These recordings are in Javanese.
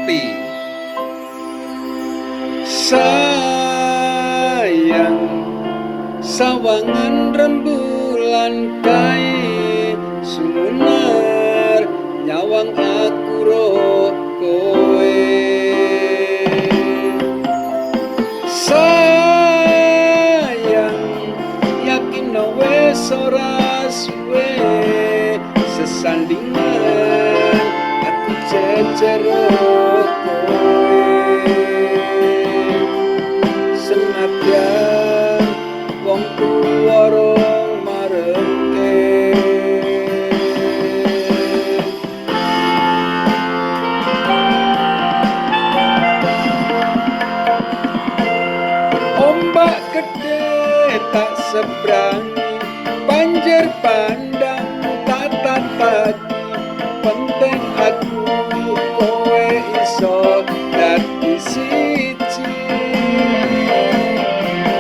ngerti. Sayang, sawangan rembulan kae sumunar nyawang aku ro kowe. Sayang, yakin wis ora suwe sesandingan aku jejer kowe. Senadyan wong tuwa rong marengke, ombak gede tak sebrangi, banjir bandang tak tataki, penting aku kowe iso dadi siji.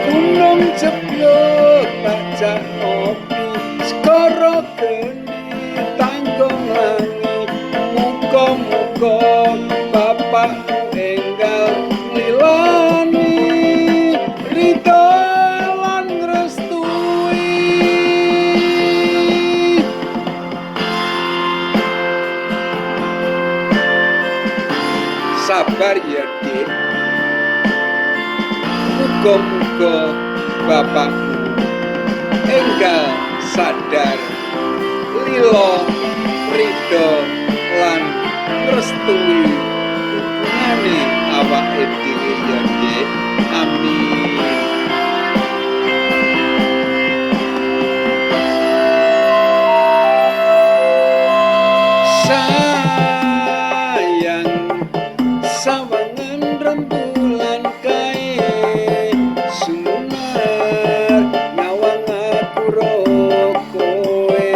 Gunung jeblok tak jak ngopi, segara geni tanggung langi, muga-muga bapakmu enggal nglilani ridho lan ngrestui. Sabar ya, Dik. Muga-muga bapakmu enggal sadar lila ridho lan ngrestui hubungane awake dhewe ya, Dik. Amin. Sayang, sawangan rembulan kae sumunar nyawang aku ro kowe.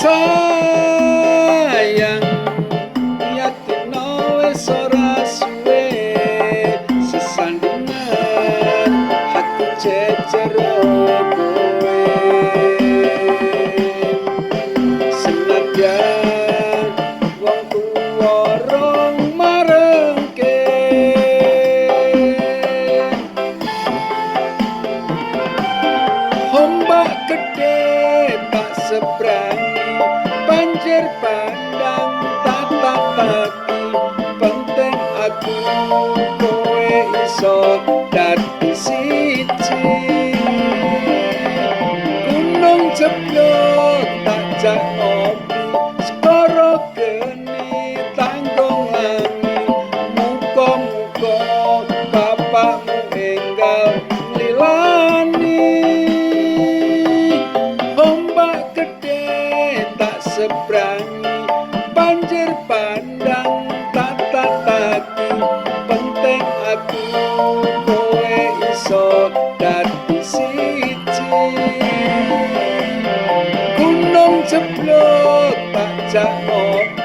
Sayang, yakin wis ora suwe sesandingan aku jejer kowe. Senadyan wong tuwa rong marengke, ombak gede tak sebrangi, banjir bandang tak tataki, penting aku kowe iso dadi siji. Gunung jeblok tak jak ngopi, segara geni tanggung langi, muga-muga bapakmu enggal nglilani. Ombak gede tak sebrangi, banjir bandang tak tataki, penting aku kowe iso dadi siji. Gunung jeblok tak jak ngopi.